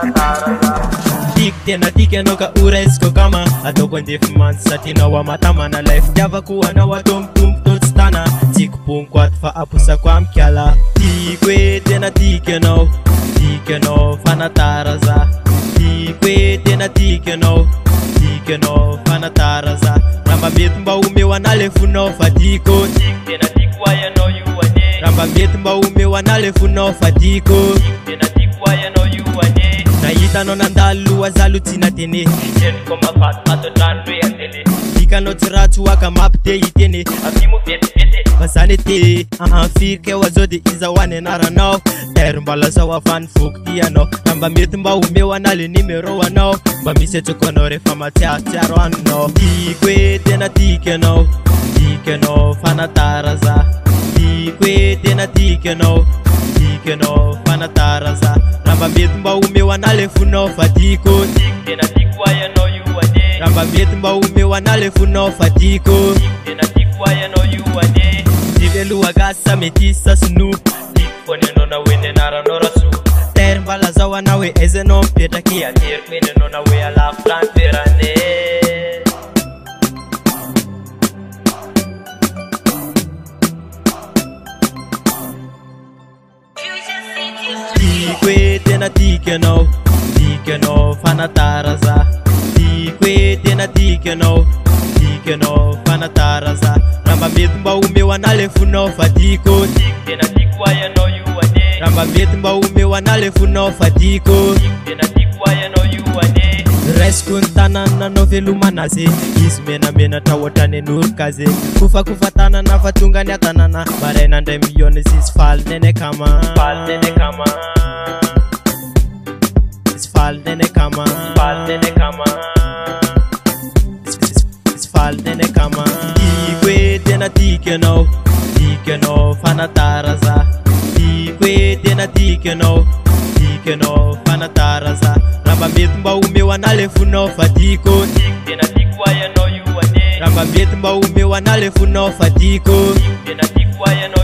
fanatara za. Tiako tena tiako ianao ka ho raisiko akama. Ataoko andefy mantsy satria nao amatamana. Lay fitiavako anao atao mitombo tô tsy tana. Tsy koboniko ato fa aposako amikala. Tiako e tena tiako ianao. Tiako ianao fanatara za. Tiako e tena tiako ianao. Tiako ianao fanatara za. Raha mba mety mba omeo anah le fonao fa tiako. Tiako tena tiako ahy ianao io anie. Raha mba mety mba omeo anah le fonao fa tiako. Tiako tena tiako ahy ianao io anie. Nahita anao nandalo loha za aloha tsy natene. Endriko mahafatifaty ohatran'ny hoe an-télé. Dikanao tsy ratsy ho aka mampite hiteny. Avy moa vetivety. Fa zany ety firika eo azao de iza ho any anaranao. Tairo mba lazao afany foko tianao. Raha mba mety mba omeo anah le numéro anao. Mba misy antsoko anao rehefa mahatsiarotsiaro anao. Tiako e tena tiako ianao. Tiako ianao fanatara za. Tiako e tena tiako ianao. Tiako ianao fanatara za. Raha mba mety mba omeo anah le fonao fa tiako. Tiako tena tiako ahy ianao io anie. Raha mba mety mba omeo anah le fonao fa tiako. Tiako tena tiako ahy ianao io anie. Divy aloha gasy sa metisy sa sinoa. Tiako foana ianao na hoe ny anaranao Rasoa. Tairo mba lazao anah hoe aiza ianao mipetraky. Ateriko eny ianao na hoe alavitra ny toerana e. Tiako e tena tiako ianao. Tiako ianao fanatara za. Tiako e tena tiako ianao. Tiako ianao fanatara za. Raha mba mety mba omeo anah le fonao fa tiako. Tiako tena tiako ahy ianao io anie. Raha mba mety mba omeo anah le fonao fa tiako. Tiako tena tiako ahy ianao io anie. Raisiko ny tanana anao velomana azy. Izy menamenatra ohatrany anoroka azy. Kofakofa tanana fa tonga ny an-tanàna. Maraina indray mihaona izy izy faly neny akama. Faly neny akama. Izy faly neny akama. Faly neny akama. Izy faly neny akama. Tiako e tena tiako ianao. Tiako ianao fanatara za. Tiako e tena tiako ianao. Tiako ianao fanatara za. Raha mba mety mba omeo anah le fonao fa tiako. Tiako tena tiako ahy ianao io anie. Raha mba mety mba omeo anah le fonao fa tiako. Tiako tena tiako ahy ianao.